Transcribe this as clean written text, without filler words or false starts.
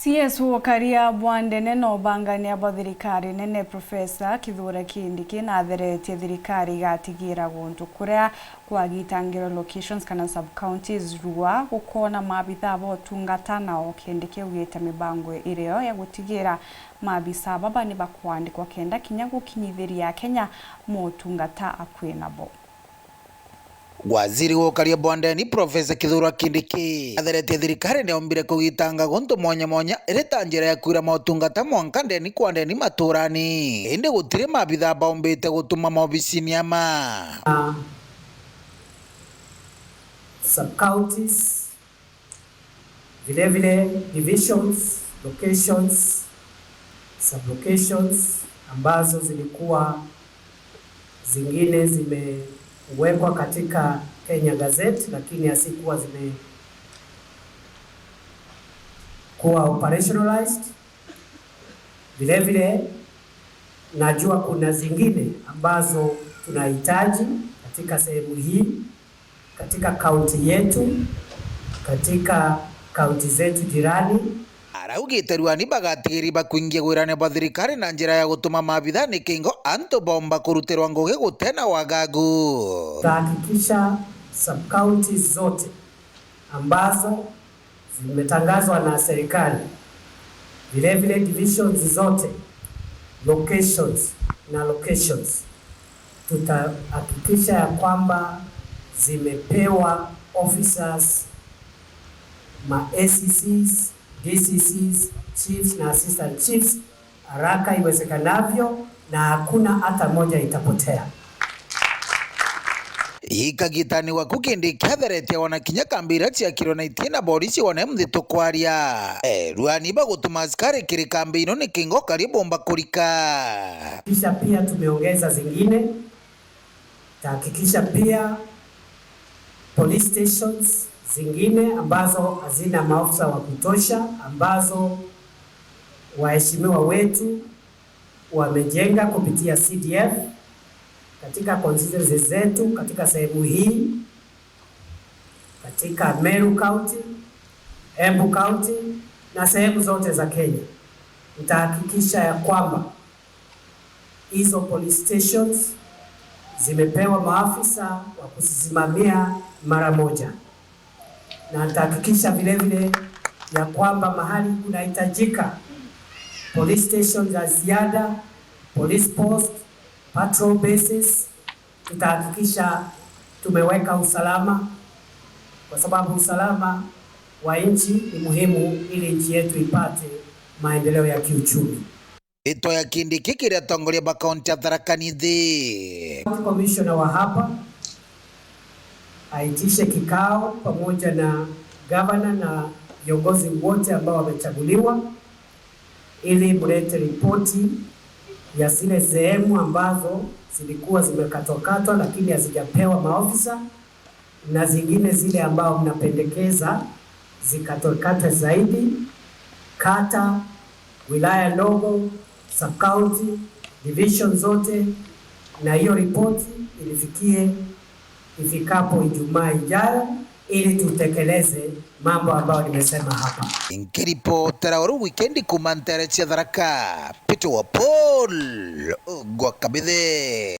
CS Wokaria Bwandene no bangania bwa thirikari nene Professor Kithure Kindiki na atheretie thirikari igatigira guntu kuria kwagitangirwo locations kana sub counties rua gukona maabithaa ba utungata nao Kindiki augite mibango irio ya gutigira maabisa baba ni bakwandikwa kenda kinya gukinyithiria Kenya motungata akwi nabo. Waziri wokaria bwandeni Profesa Kithure Kindiki atheretie thirikari niombire kugitanga guntu mwanya mwanya iri ta njira ya kwira motungata mwanka ndeni kwa ndeni maturani indi gutiri maabithaa baumbite gutuma maobicini ama sub counties, vile vile divisions, locations, sublocations ambazo zilikuwa zingine zimewekwa katika Kenya Gazette, lakini hazikuwa zimekuwa operationalized. Vile vile najua kuna zingine ambazo tunahitaji katika sehemu hii, katika kaunti yetu, katika kaunti zetu jirani. Araugite rwani bagatigiri bakuingia gwirane bwa thirikari na njira ya gutuma maabithaa ni kingo antu bomba kurutirwa ngugi gutena wagagu. Tutahakikisha sub counties zote ambazo zimetangazwa na serikali, vile vile divisions zote, locations na locations, tutahakikisha ya kwamba zimepewa officers, ma ACCs, DCCs, chiefs na assistant chiefs haraka iwezekanavyo, na hakuna hata moja itapotea. Ikagitani waku kindi kiatheretie ona kinya kambi iria ciakirwo na itina borici one muthitu kwaria rwani bagutuma askari kiri kambi ino ni kingo karia bomba kurika. Kisha pia tumeongeza zingine, tahakikisha pia police stations zingine ambazo hazina maafisa wa kutosha, ambazo waheshimiwa wetu wamejenga kupitia CDF katika constituencies zetu katika sehemu hii, katika Meru County, Embu County na sehemu zote za Kenya. Nitahakikisha ya kwamba hizo police stations zimepewa maafisa wa kuzisimamia mara moja, na nitahakikisha vile vile ya kwamba mahali kunahitajika police station za ziada, police post, patrol bases, tutahakikisha tumeweka usalama, kwa sababu usalama wa nchi ni muhimu ili nchi yetu ipate maendeleo ya kiuchumi. Ito ya Kindiki kiria atongoria ba kaunti ya Tharaka Nithi. Commissioner wa hapa aitishe kikao pamoja na gavana na viongozi wote ambao wamechaguliwa ili mlete ripoti ya zile sehemu ambazo zilikuwa zimekatwakatwa lakini hazijapewa maofisa na zingine zile ambao mnapendekeza zikatwakatwe zaidi, kata, wilaya ndogo, sub county, division zote, na hiyo ripoti ilifikie ifikapo Ijumaa ijayo ili tutekeleze mambo ambayo nimesema hapa. Nkiripotera oru wikendi kuma ntere cia Tharaka, Peter wa Paul Gwakabithe.